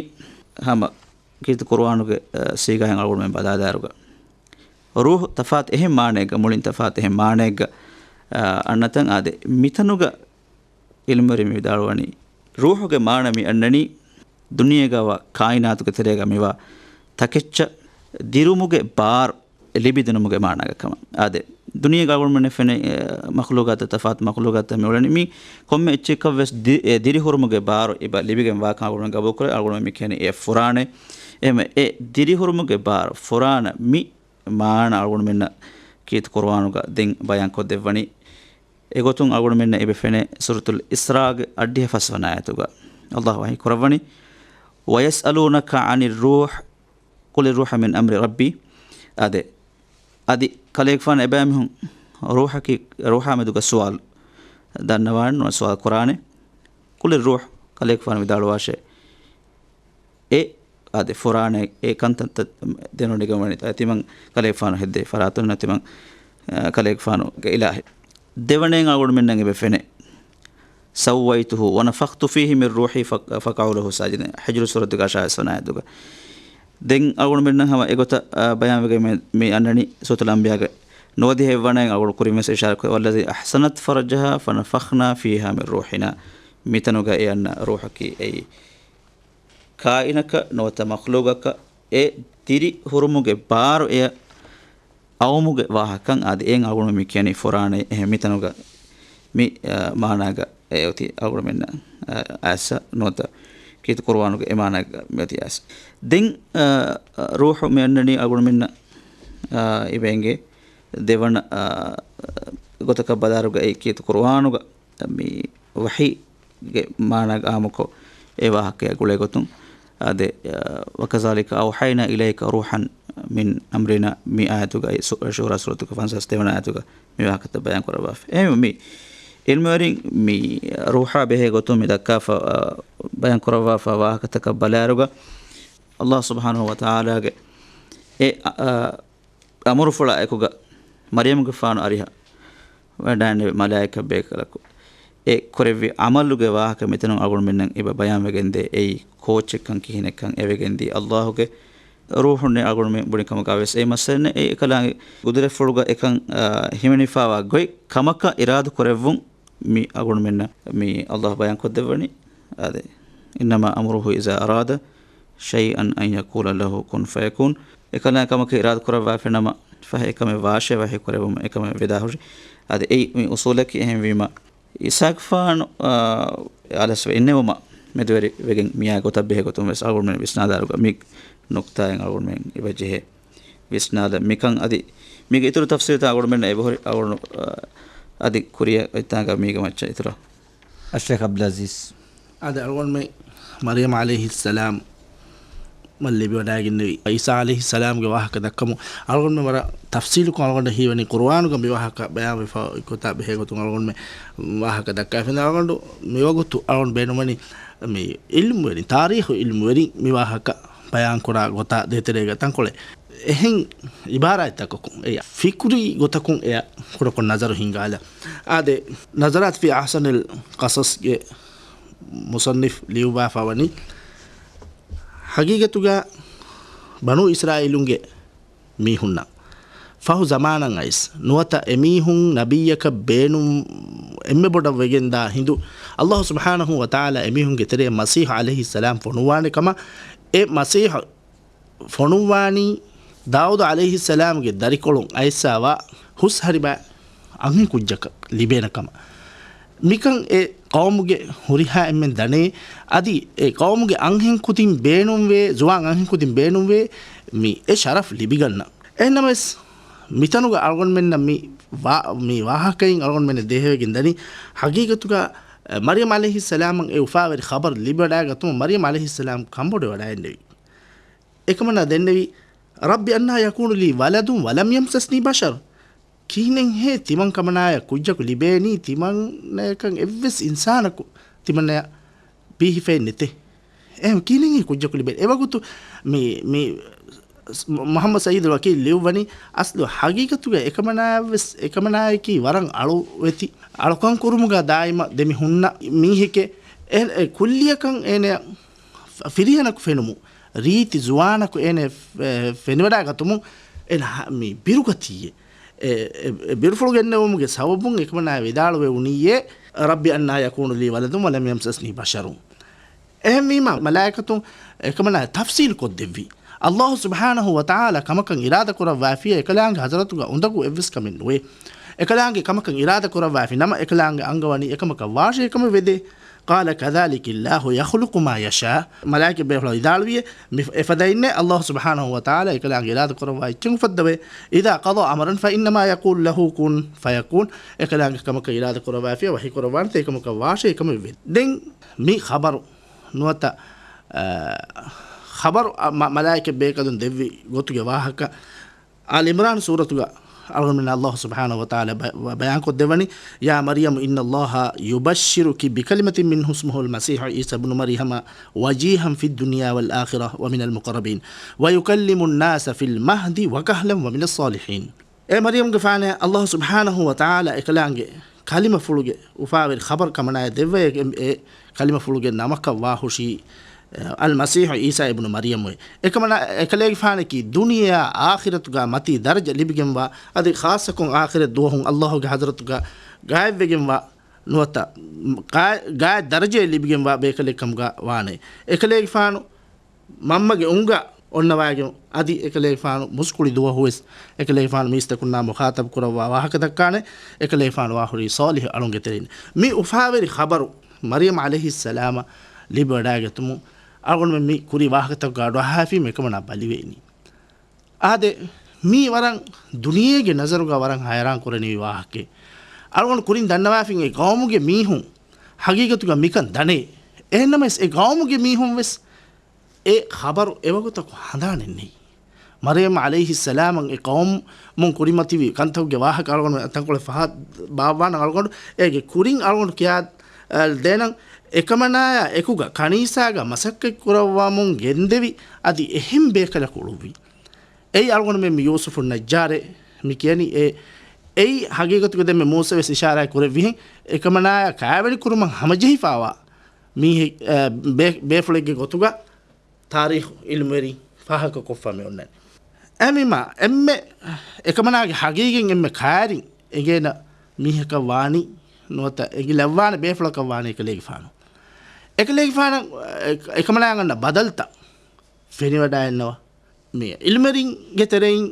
ހަމަ ކީރިތި ޤުރުއާނުގެ، އަ، ސީގާއިން އަޅުގަނޑުމެން ބަލާލާއިރުގަ ރޫޙު ތަފާތު އެހެން މާނައެއްގަ، މުޅިން ތަފާތު އެހެން މާނައެއްގަ، އަ، އަންނަތަން. އާދެ، މިތަނުގަ ޢިލްމުވެރިން މި ވިދާޅުވަނީ، ރޫޙުގެ މާނަ މި އަންނަނީ ދުނިޔޭގަވާ ކާއިނާތުގެ ތެރޭގަ މިވާ ތަކެއްޗަށް ދިރުމުގެ ބާރު ލިބިދިނުމުގެ މާނާގަ ކަމަށް. އާދެ، ދުނިޔޭގަ އަޅުގަނޑުމެން ފެނޭ، އެ، މަޚްލޫޤާތަށް ތަފާތު މަޚްލޫޤާތަށް މި އުޅެނީ މި ކޮންމެ އެއްޗެއްކަށް ވެސް ދި-، އެ، ދިރިހުރުމުގެ ބާރު އެބަ ލިބިގެން ވާކަން އަޅުގަނޑުމެން ގަބޫލުކުރޭ. އަޅުގަނޑުމެން މި ކިޔަނީ އެ ފުރާނައޭ. އެހެންވެ، އެ ދިރިހުރުމުގެ ބާރު ފުރާނަ މި މާނަ އަޅުގަނޑުމެންނަށް ކީރިތި ޤުރުއާނުގަ ދެން ބަޔާންކޮށްދެއްވަނީ. އެގޮތުން އަޅުގަނޑުމެންނަށް އެބަ ފެނޭ ސޫރަތުލް އިސްރާގެ އަށްޑިހަ ފަސްވަނަ އާޔަތުގަ އައްލާހު ވަޙީ ކުރައްވަނީ، وَيَسْأَلُونَكَ عَنِ الرُّوحِ قُلِ الرُّوحُ مِنْ أَمْرِ رَبِّي. އާދެ، އަދި ކަލޭގެފާނު އެބައިމީހުން ރޫޙަކީ، ރޫޙާ މެދުގަ ސުވާލު ދަންނަވާނެ ނުވަތަ ސުވާލު ކުރާނެ. قُلِ الرُّوحُ، ކަލޭގެފާނު ވިދާޅުވާށޭ، އެ އާދެ، ފުރާނައި އެ ކަންތައްތައް ދެނުނިގަންވަނީ، ތިމަން ކަލޭގެފާނު ހެއްދޭ ފަރާތުން ތިމަން، އާ، ކަލޭގެފާނުގެ އިލާހެއް. ދެވަނައިން އަޅުގަނޑުމެންނަށް އެބަ ފެނޭ. سويته ونفخت فيه من روحي فق-، فقعوا له ساجدين. ހިޖްރު ސޫރަތުގަ އަށާވެސް ވަނަ އާޔަތުގަ. ދެން އަޅުގަނޑުމެންނަށް ހަމަ އެގޮތަށް، އާ، ބަޔާންވެގެން މި، މި އަންނަނީ ސޫރަތުލް އަންބިޔާގެ ނުވަދިހަ އެއްވަނައިން އަޅުގަނޑު ކުރިންވެސް އިޝާރަތް ކުރޭ، والذي أحصنت فرجها فنفخنا فيها من روحنا. މިތަނުގަ އެ އަންނަ ރޫޙަކީ އެއީ ކާއިނަކަށް ނުވަތަ މަޚްލޫގަކަށް އެ ދިރި ހުރުމުގެ ބާރު އެއަށް އައުމުގެ ވާހަކަ. އާދެ، އެއިން އަޅުގަނޑު މި ކިޔަނީ ފުރާނައި. އެހެން މިތަނުގަ މި، އާ، މާނާގަ އެ އޮތީ އަޅުގަނޑުމެންނަށް، އާ، އައިސް ނުވަތަ ކީރިތި ޤުރުއާނުގަ އެ މާނާގަ މި އޮތީ އައިސް. ދެން، އާ، ރޫޙު މި އަންނަނީ އަޅުގަނޑުމެންނަށް، އާ، އިބައިނގޭ ދެވަނަ، އާ، ގޮތަކަށް ބަލާއިރުގަ އެ ކީރިތި ޤުރުއާނުގަ މި ވަޙީގެ މާނާގަ އާއްމުކޮށް އެ ވާހަކައާ ގުޅޭ ގޮތުން. އާދެ، އާ، وكذلك أوحينا إليك روحا من أمرنا މި އާޔަތުގައި ސު-، ޝޫރާ ސޫރަތުގެ ފަންސާސް ދެވަނަ އާޔަތުގަ މި ވާހަކަތައް ބަޔާން ކުރައްވާފަ. އެހެންވެ މި ޢިލްމުވެރިން މި ރޫޙާ ބެހޭ ގޮތުން މި ދައްކާފަ، އާ، ބަޔާން ކުރައްވާފަ ވާހަކަތަކަށް ބަލާއިރުގަ، ﷲ ސުބްޙާނަހޫ ވަތަޢާލާގެ އެ، އަ، އަ، އަމުރުފުޅާ އެކުގަ މަރްޔަމްގެފާނު އަރިހަށް ވަޑައިންނެވި މަލާއިކަ ބޭކަލަކު އެ ކުރެއްވި ޢަމަލުގެ ވާހަކަ މިތަނުން އަޅުގަނޑުމެންނަށް އެބަ ބަޔާންވެގެންދޭ. އެއީ ކޯއްޗެއްކަން ކިހިނެއްކަން އެވެގެންދީ ﷲގެ ރޫޙުންނޭ އަޅުގަނޑުމެން ބުނި ކަމުގަވެސް އެ މައްސަލައެއް ނެތް. އެ އެކަލާނގެ ގުދުރަތްފުޅުގަ އެކަން، އާ، ހިމެނިފައިވާ ގޮތް ކަމަކަށް އިރާދަ ކުރެއްވުން މި އަޅުގަނޑުމެންނަށް މި ﷲ ބަޔާން ކޮށްދެއްވަނީ. އާދެ، إنما أمره إذا أراد شيئا أن يقول له كن فيكون. އެކަލާނގެ ކަމަކަށް އިރާދަ ކުރައްވާފި ނަމަ، ފަހެ އެކަމެއް ވާށޭ ވަޙީ ކުރެއްވުމަށް އެކަމެއް ވެދާ ހުށި. އާދެ، އެއީ މި އުޞޫލަކީ. އެހެންވީމަ، އީސާގެފާނު، އާ، އަލަސްވެ އިންނެވުމަށް މެދުވެރި ވެގެން މިއާ ގޮތަށް ބެހޭ ގޮތުން ވެސް އަޅުގަނޑުމެން ވިސްނާލާއިރުގަ މި ނުކްތާއިން އަޅުގަނޑުމެން އެބަ ޖެހޭ ވިސްނާލަން. މިކަން އަދި މީގެ އިތުރު ތަފްސީލްތައް އަޅުގަނޑުމެންނަށް އެބަހުރި އަޅުގަނޑު، އާ، އަދި ކުރިއަށް އޮތްތާނގަ މީގެ މައްޗަށް އިތުރަށް. އައްޝޭޚް ޢަބްދުލްޢަޒީޒް. އާދެ، އަޅުގަނޑުމެން މަރްޔަމް ޢަލައިހިއްސަލާމް މަށް ލިބިވަޑައިގެންނެވި ޢީސާ ޢަލައިހިއްސަލާމްގެ ވާހަކަ ދައްކަމުން އަޅުގަނޑުމެން ވަރަށް ތަފްސީލުކޮށް އަޅުގަނޑަށް ހީވަނީ ޤުރުއާނުގަ މި ވާހަކަ ބަޔާންވެފަ އޮތް ގޮތާ ބެހޭ ގޮތުން އަޅުގަނޑުމެން ވާހަކަ ދައްކައިފިން. އަޅުގަނޑު މިވަގުތު އަޅުގަނޑު ބޭނުންވަނީ މި ޢިލްމުވެރިން، ތާރީޚު ޢިލްމުވެރިން މި ވާހަކަ ބަޔާންކުރާ ގޮތާ ދޭތެރޭގަ ތަންކޮޅެއް އެހެން ޢިބާރާތްތަކަކުން އެޔަށް ފިކުރީ ގޮތަކުން އެޔަށް ކުޑަކޮށް ނަޒަރު ހިންގާލަ. އާދެ، ނަޒަރާތު ފީ އަޙްސަނިލް ޤަޞަޞްގެ މުޞައްނިފް ލިޔުއްވާފަ ވަނީ، ޙަޤީޤަތުގަ ބަނޫ އިސްރާއީލުންގެ މީހުންނަށް ފަހު ޒަމާނަށް އައިސް ނުވަތަ އެމީހުން ނަބިއްޔަކަށް ބޭނުން އެންމެ ބޮޑަށް ވެގެންދާ ހިނދު، ﷲ ސުބްޙާނަހޫ ވަތަޢާލާ އެމީހުންގެ ތެރެއަށް މަސީޙު ޢަލައިހިއްސަލާމް ފޮނުއްވާނެ ކަމަށް، އެ މަސީޙު ފޮނުއްވާނީ ދާއޫދު ޢަލައިހިއްސަލާމްގެ ދަރިކޮޅުން އައިސްފައިވާ ހުސްހަރިބައި އަންހެން ކުއްޖަކަށް ލިބޭނެ ކަމަށް. މިކަން އެ ޤައުމުގެ ހުރިހާ އެންމެން ދަނޭ، އަދި އެ ޤައުމުގެ އަންހެން ކުދިން ބޭނުންވޭ، ޒުވާން އަންހެން ކުދިން ބޭނުންވޭ މި އެ ޝަރަފް ލިބިގަންނަ. އެހެންނަމަވެސް، މިތަނުގަ އަޅުގަނޑުމެންނަށް މި ވާ-، މި ވާހަކައިން އަޅުގަނޑުމެންނަށް ދޭހަވެގެން ދަނީ، ޙަޤީޤަތުގަ، އެ، މަރްޔަމް ޢަލައިހިއްސަލާމަށް އެ އުފާވެރި ޚަބަރު ލިބިވަޑައިގަތުމަށް މަރްޔަމް ޢަލައިހިއްސަލާމް ކަނބޮޑުވެވަޑައިގެންނެވި. އެކަމަނާ ދެންނެވި، رب أنى يكون لي ولد ولم يمسسني بشر. ކިހިނެއްހޭ ތިމަން ކަމަނާޔަށް ކުއްޖަކު ލިބޭނީ، ތިމަންނަޔަކަށް އެއްވެސް އިންސާނަކު ތިމަންނަޔަށް ބީހިފައެއް ނެތޭ. އެހެން ކިހިނެއްހޭ ކުއްޖަކު ލިބޭނީ؟ އެވަގުތު މި، މި މުޙައްމަދު ސައީދުލް ވަކީލް ލިޔުއްވަނީ، އަސްލު ޙަޤީޤަތުގަ އެކަމަނާޔަށްވެސް، އެކަމަނާޔަކީ ވަރަށް އަޅުވެތި، އަޅުކަން ކުރުމުގަ ދާއިމަށް ދެމި ހުންނަ މީހެކޭ. އެ، އެ ކުއްލިއަކަށް އޭނަޔަށް ފިރިހެނަކު ފެނުމު، ރީތި ޒުވާނަކު އޭނަ ފެ-، ފެނިވަޑައިގަތުމުން އޭނަ ހަ-، މި ބިރުގަތީއޭ. އެ، އެ، އެ ބިރުފުޅު ގެންނެވުމުގެ ސަބަބުން އެކަމަނާ ވިދާޅުވެވުނީއޭ، رب أنى يكون لي ولد ولم يمسسني بشر. އެހެންވީމަ، މަލާއިކަތުން އެކަމަނާ ތަފްސީލު ކޮށްދެއްވި. ﷲ ސުބްޙާނަހޫ ވަތަޢާލާ ކަމަކަށް އިރާދަ ކުރައްވާފިޔޭ، އެކަލާނގެ ޙަޟްރަތުގަ އުނދަގޫ އެއްވެސް ކަމެއް ނުވޭ. އެކަލާނގެ ކަމަކަށް އިރާދަ ކުރައްވާފި ނަމަ، އެކަލާނގެ އަންގަވަނީ އެކަމަކަށް ވާށޭ އެކަމެއް ވެދޭ. قال كذلك الله يخلق ما يشاء. މަލާއިކަ ބޭފުޅާ ވިދާޅުވިޔޭ، މި އެފަދައިންނޭ ﷲ ސުބްޙާނަހޫ ވަތަޢާލާ އެކަލާނގެ އިރާދަ ކުރައްވާ އެއްޗެއް އުފައްދަވޭ. إذا قضى أمرا فإنما يقول له كن فيكون. އެކަލާނގެ ކަމަކަށް އިރާދަ ކުރައްވާފިޔާ ވަޙީ ކުރައްވާނެތޭ އެކަމަކަށް ވާށޭ އެކަމެއް ވެ. ދެން މި ޚަބަރު ނުވަތަ، އަ، ޚަބަރު، އަ، މަ-، މަލާއިކަ ބޭކަލުން ދެއްވި ގޮތުގެ ވާހަކަ އާލް ޢިމްރާން ސޫރަތުގަ އަޅުގަނޑުމެން އައްލާހު ސުބްޙާނަހު ވަތަޢާލާ ބަ-، ބަ-، ބަޔާންކޮށްދެއްވަނީ، "يا مريم إن الله يبشرك بكلمة منه اسمه المسيح عيسى ابن مريم وجيها في الدنيا والآخرة ومن المقربين ويكلم الناس في المهد وكهلا ومن الصالحين." އޭ މަރިޔަމްގެފާނޭ، އައްލާހު ސުބްޙާނަހު ވަތަޢާލާ އެކަލާނގެ ކަލިމަފުޅުގެ އުފާވެރި ޚަބަރު ކަމަނާއަށް ދެއްވައޭ. އެ ކަލިމަފުޅުގެ ނަމަކަށް ވާ ހުށީ، އަލްމަސީޙު ޢީސާ އިބްނު މަރިޔަމު. އެކަމަނާ އެކަލޭގެފާނަކީ ދުނިޔެއާ އާޚިރަތުގަ މަތީ ދަރަޖަ ލިބިގެންވާ، އަދި ޚާއްޞަކޮށް އާޚިރަތް ދުވަހުން އައްލާހުގެ ޙަޟްރަތުގަ ގާތްވެގެންވާ ނުވަތަ ގާ-، ގާތް ދަރަޖައެއް ލިބިގެންވާ ބޭކަލެއް ކަމުގަ ވާނެ. އެކަލޭގެފާނު މަންމަގެ އުނގަ އޮންނަވައިގެން އަދި އެކަލޭގެފާނު މުސްކުޅި ދުވަހުވެސް އެކަލޭގެފާނު މީސްތަކުންނާ މުޚާޠަބު ކުރައްވާ ވާހަކަ ދައްކާނެ. އެކަލޭގެފާނު ވާހުރީ ޞާލިޙު އަޅުންގެ ތެރެއިން. މި އުފާވެރި ޚަބަރު މަރިޔަމް ޢަލައިހިއްސަލާމަށް ލިބިވަޑައިގަތުމުން އަޅުގަނޑުމެން މި ކުރި ވާހަކަތަކުގަ އަޑުއަހާފީމަ އެކަމަނާ ބަލިވެއިނީ. އާދެ، މީ ވަރަށް ދުނިޔޭގެ ނަޒަރުގަ ވަރަށް ހައިރާން ކުރަނިވި ވާހަކައެއް. އަޅުގަނޑު ކުރިން ދަންނަވާފިން އެ ގައުމުގެ މީހުން ހަގީގަތުގަ މިކަން ދަނޭ. އެހެންނަމަވެސް އެ ގައުމުގެ މީހުން ވެސް އެ ޚަބަރު އެވަގުތަކު ހަނދާނެއް ނެތް. މަރިޔަމް ޢަލައިހިއްސަލާމަށް އެ ޤައުމުން ކުރިމަތިވި ކަންތަކުގެ ވާހަކަ އަޅުގަނޑު ތަންކޮޅެއް ފަހަތް ބާއްވާނަން. އަޅުގަނޑު އޭގެ ކުރިން އަޅުގަނޑު ކިޔާ، އަ، ދޭނަން. އެކަމަނާޔާ އެކުގަ ކަނީސާގަ މަސައްކަތް ކުރައްވަމުން ގެންދެވި އަދި އެހެން ބޭކަލަކު އުޅުއްވި. އެއީ އަޅުގަނޑުމެން މި ޔޫސުފު ނައްޖާރޭ މި ކިޔަނީ. އެ، އެއީ ހަގީގަތުގަ ދެންމެ މޫސަ ވެސް އިޝާރާތް ކުރެއްވިހެން، އެކަމަނާޔާ ކާވެނި ކުރުމަށް ހަމަޖެހިފާވާ މީހެއް، އަ، ބޭ-، ބޭފުޅެއްގެ ގޮތުގަ ތާރީޚު އިލްމުވެރިން ފާހަގަކޮށްފަ މި އޮންނަނީ. އެހެންވީމާ، އެންމެ އެކަމަނާގެ ހަގީގަތް އެންމެ ކައިރިން އެނގޭނަ މީހަކަށް ވާނީ ނުވަތަ އެނގިލައްވާނެ ބޭފުޅަކަށް ވާނީ އެކަލޭގެފާނު. އެކަލޭގެފާނަށް އެ-، އެކަމަނާގަންނަ ބަދަލުތައް ފެނިވަޑައިންނަވާ. މި އިލްމުވެރިންގެ ތެރެއިން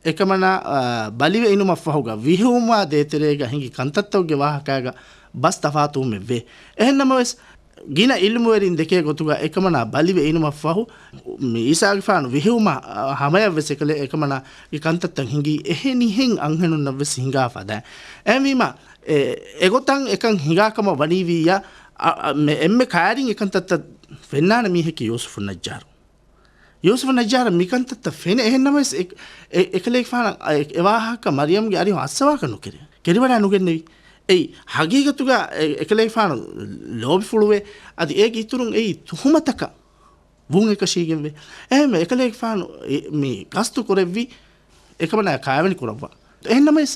އެކަމަނާ، އާ، ބަލިވެ އިނުމަށްފަހުގަ ވިހެއުމާ ދޭތެރޭގަ ހިނގި ކަންތައްތަކުގެ ވާހަކައިގަ ބަސް ތަފާތުވުމެއްވޭ. އެހެންނަމަވެސް، ގިނަ އިލްމުވެރިން ދެކޭ ގޮތުގަ އެކަމަނާ ބަލިވެ އިނުމަށްފަހު މި އީސާގެފާނު ވިހެއުމާ، އާ، ހަމަޔަށްވެސް އެކަލޭ އެކަމަނާގެ ކަންތައްތައް ހިނގީ އެހެނިހެން އަންހެނުންނަށްވެސް ހިނގާ ފަދައިން. އެހެންވީމާ، އެ، އެގޮތަށް އެކަން ހިނގާކަމަށް ވަނީވިއްޔާ، އަ، އަ، މެ-، އެންމެ ކައިރިން އެކަންތައްތައް ފެންނާނެ މީހަކީ ޔޫސުފު ނައްޖާރު. ޔޫސުފު ނައްޖާރަށް މިކަންތައްތައް ފެނޭ. އެހެންނަމަވެސް އެ-، އެ-، އެކަލޭގެފާނަށް އެ-، އެވާހަކަ މަރިޔަމްގެ އަރިހުން އައްސަވާކަށް ނުކެރޭ. ކެރިވަޑައި ނުގެންނެވި. އެއީ ހަގީގަތުގަ އެ-، އެކަލޭގެފާނު ލޯބިފުޅުވޭ. އަދި އޭގެ އިތުރުން އެއީ ތުހުމަތަކަށް ވުން އެކަށީގެންވޭ. އެހެންވެ އެކަލޭގެފާނު އެ-، މި ގަސްތު ކުރެއްވީ އެކަމަނާ ކާވެނި ކުރައްވާ. އެހެންނަމަވެސް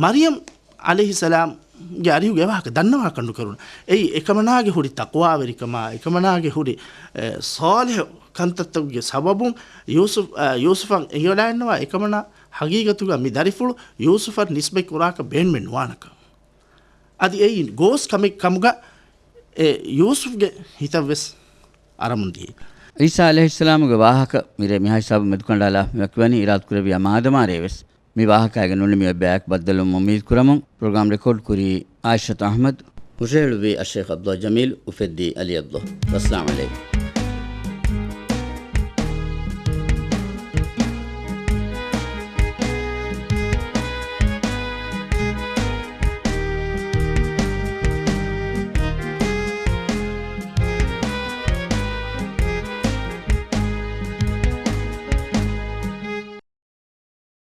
މަރިޔަމް ޢަލައިހިއްސަލާމްގެ އަރިހުގެ އެވާހަކަ ދަންނަވާކަށް ނުކެރުނު. އެއީ އެކަމަނާގެ ހުރި ތަޤްވާވެރިކަމާ، އެކަމަނާގެ ހުރި، އެ، ޞާލިޙު ކަންތައްތަކުގެ ސަބަބުން ޔޫސުފް، އަ، ޔޫސުފަށް އެނގިވަޑައިންނަވާ އެކަމަނާ ހަގީގަތުގަ މި ދަރިފުޅު ޔޫސުފަށް ނިސްބަތް ކުރާކަށް ބޭނުމެއް ނުވާނެކަން. އަދި އެއީ ގޯސް ކަމެއް ކަމުގަ އެ ޔޫސުފްގެ ހިތަށްވެސް އަރަމުން ދިޔައީ. ޢީސާ ޢަލައިހިއްސަލާމުގެ ވާހަކަ މިރޭ މިހާ ހިސާބުން މެދުކަނޑާލާ މި ވަކިވަނީ އިރާދަކުރެއްވިޔާ މާދަމާ ރޭވެސް. މި ވާހަކައިގެ ނުނިމި އެއްބަޔަކު ބައްދަލުވުމަށް އުއްމީދު ކުރަމުން، ޕްރޮގްރާމް ރެކޯޑް ކުރީ އާއިޝަތު އަޙްމަދު، ހުށަހެޅުއްވީ އައްޝައިޚް ޢަބްދުﷲ ޖަމީލް، އުފެއްދީ ޢަލީ ޢަބްދުﷲ. ވައްސަލާމް ޢަލައިކުމް.